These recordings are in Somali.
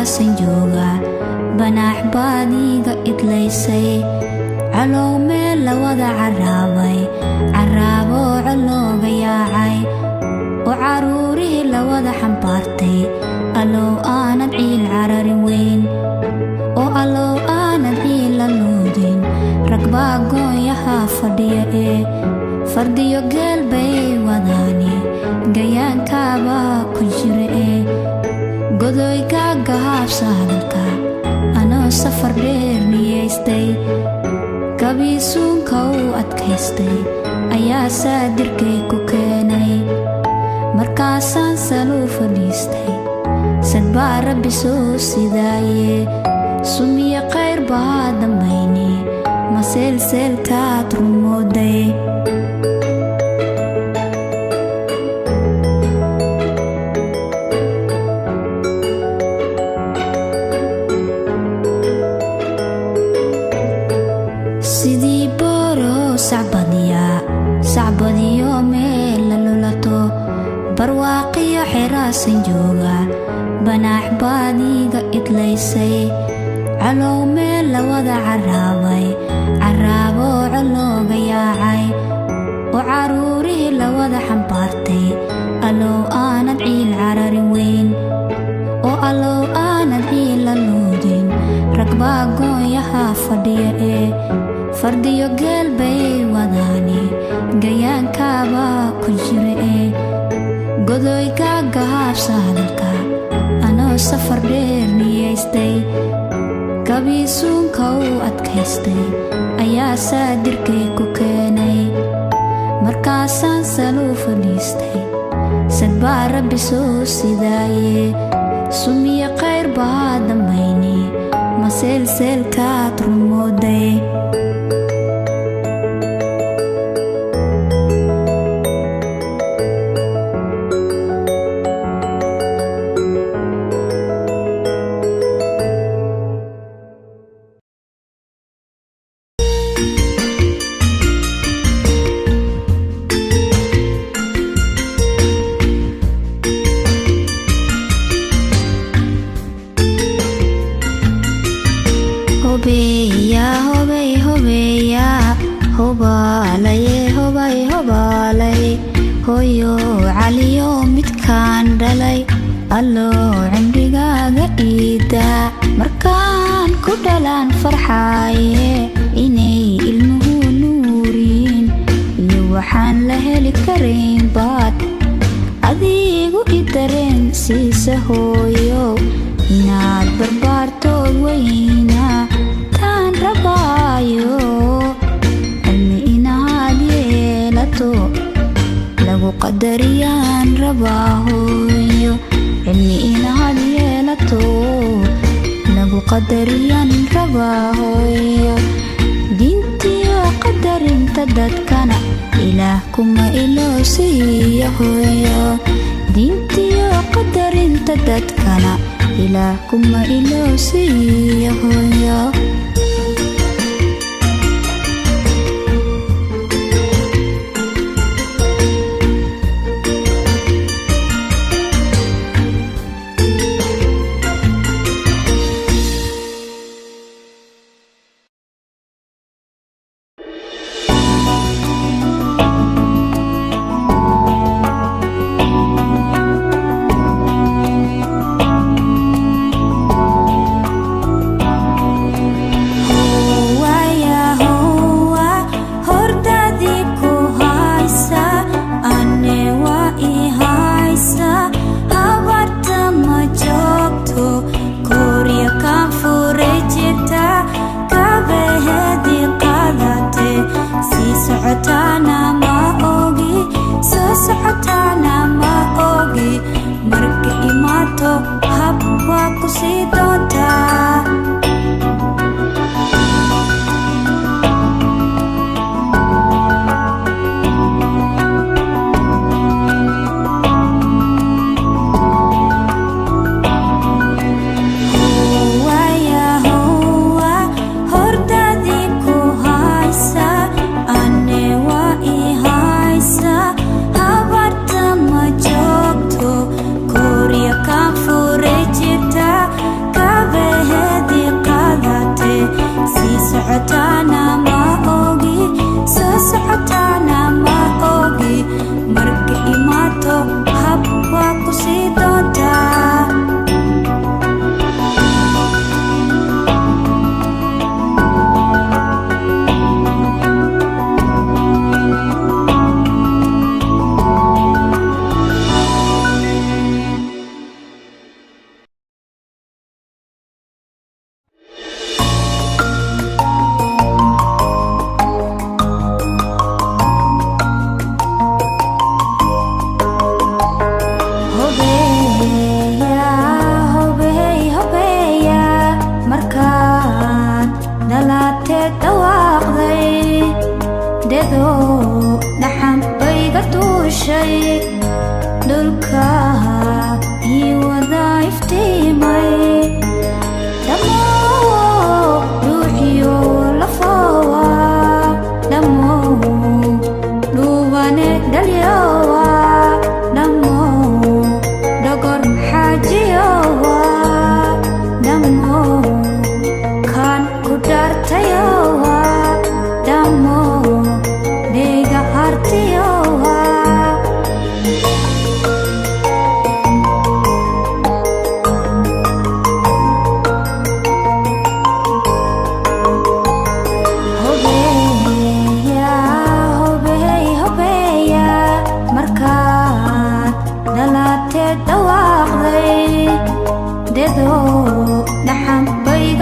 Xeraasan jooga, banaax baadiga idlaysay. Calow meel la wada caraabay, caraaboo colooga yaacay, oo caruurihii la wada xambaartay. Allow aanad ciil cararin weyn, oo allow aanad ciil la luudin. Ragbaa gooyaha fadhiya ee fardiyo geel bay wadaani, gayaankaabaa ku jira ee godoyga gahaabsa hadalka. Anoo safar dheer niyeystay, gabiisuunka u adkaystay, ayaa saadirkay ku keenay. Markaasaan saluu fadhiistay, sad baa Rabbi soo sidaaye. Sumiye khayr baa dambayni, ma seelseelkaad rumooday? Sidii booro sacbadiya sacbadiyo meel la lulato, barwaaqiyo xeraasan jooga, banaax baadiga idlaysay. Calow meel la wada caraabay, caraaboo colooga yaacay, oo caruurihii la wada xambaartay. Allow aanad ciil cararin weyn, oo allow aanad ciil la luudin. Ragbaa gooyaha fadhiya ee fardiyo geel bay wadaani, gayaankaabaa ku jira ee godoyga gahaabsa hadalka. Anoo safar dheer niyeystay, gabiisuunka u adkaystay, ayaa saadirkay ku keenay. Markaasaan saluu fadhiistay, sad baa Rabbi soo sidaaye. Sumiye khayr baa dambayni, ma seelseelkaad rumooday? Hobeya hobey hobeya, hobaalaye hobay hobaalay. Hoyo caliyo midkaan dhalay, allow cimrigaaga iida. Markaan ku dhalaan farxaaye, inay ilmuhu nuuriin iyo waxaan la heli karayn baad adigu i dareen siisa hooyo. Inaad barbaartood weyna taan rabaayo, cilmi inaad yeelato lagu qadariyaan rabaa hooyo. Cilmi inaad yeelato lagu qadariyaan rabaa hooyo. Diintiyo qadarinta dadkana Ilaah kuma iloosiiyo hooyo. Diintiyo qadarinta dadkana Ilaah kuma iloosiiyo hooyo.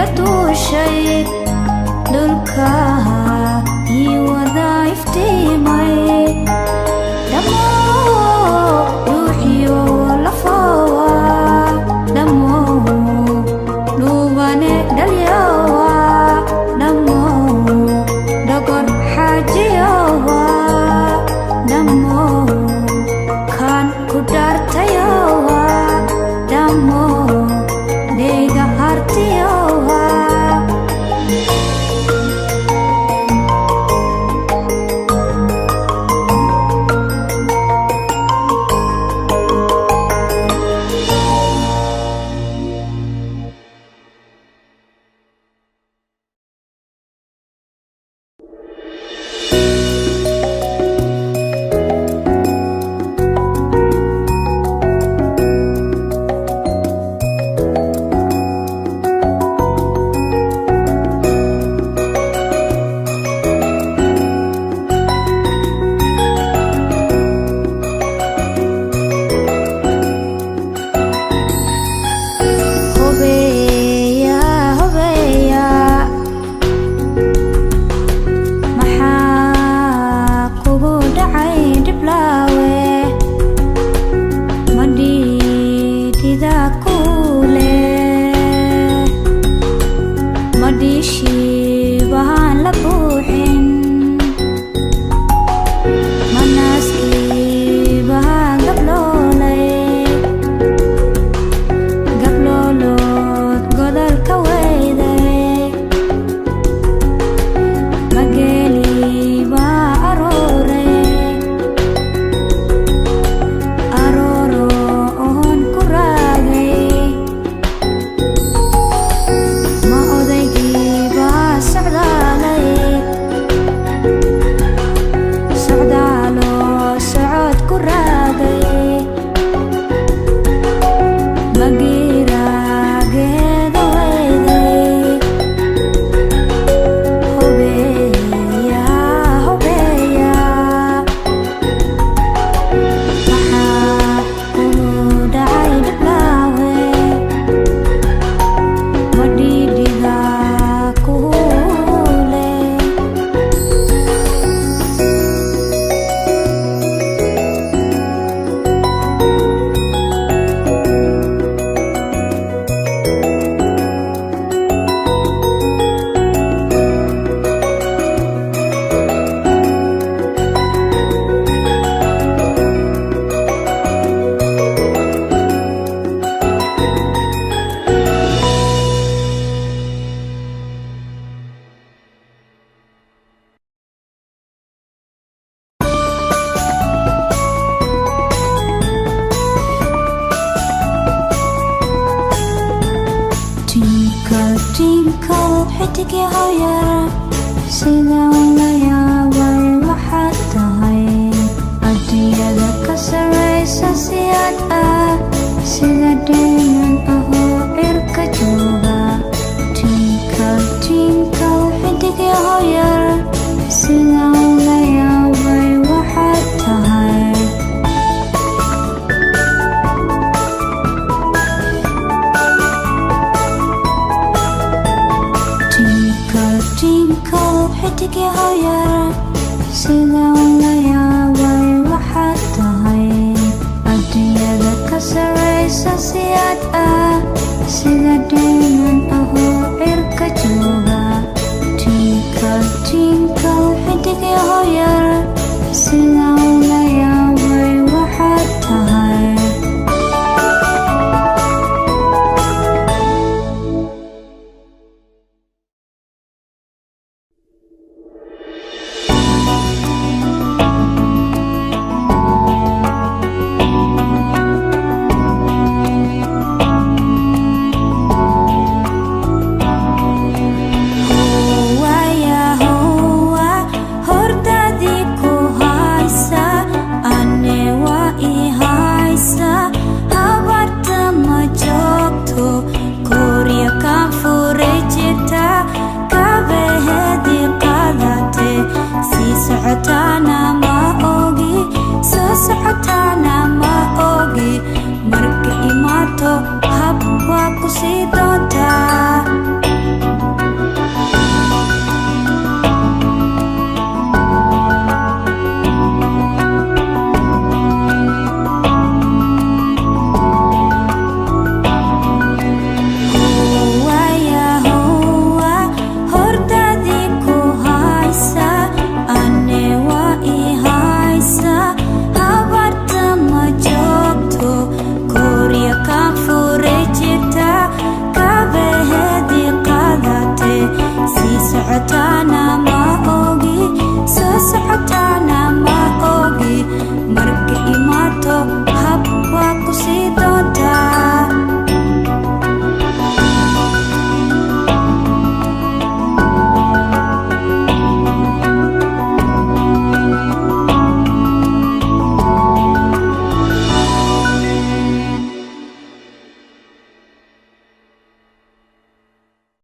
iga duushay dhulka ii wada iftiimay dhammoo ruuxiyo lafowa dhammoo dhuubane dhalyowa dhammoo dhogor xaajiyowa dhammoo kaan ku dhaartayowa dhammoo dheyga hartiyowa. Hobeya, hobeya, maxaa kugu dhacay dhiblaawe? Ma dhiidhida kuule, ma dhiishiibahaan la buuxin, ma naaskiibahaan gabloolay, gabloolood godolka weyday, mageeli baa arooray, arooro oon ku raagay, ma odaygii baa socdaalay, socdaalo socod ku raagay, magiiraageeda weyday? Hobeya, hobeya, maxaa kugu dhacay dhiblaawe? Ma dhiidhida kuule? Twinkle, twinkle, xidig yahow yar, sidaan la yaabay waxaad tahay adduunyada ka sarraysa si aad ah, sida dheeman ahoo cirka jooga. Twinkle, twinkle, xidig yahow yar, sidaan la yaabay waxaad tahay. Twinkle, twinkle, xidig yahow yar, sidaan la yaabay waxaad tahay adduunyada ka sarraysa si aad ah, sida dheeman.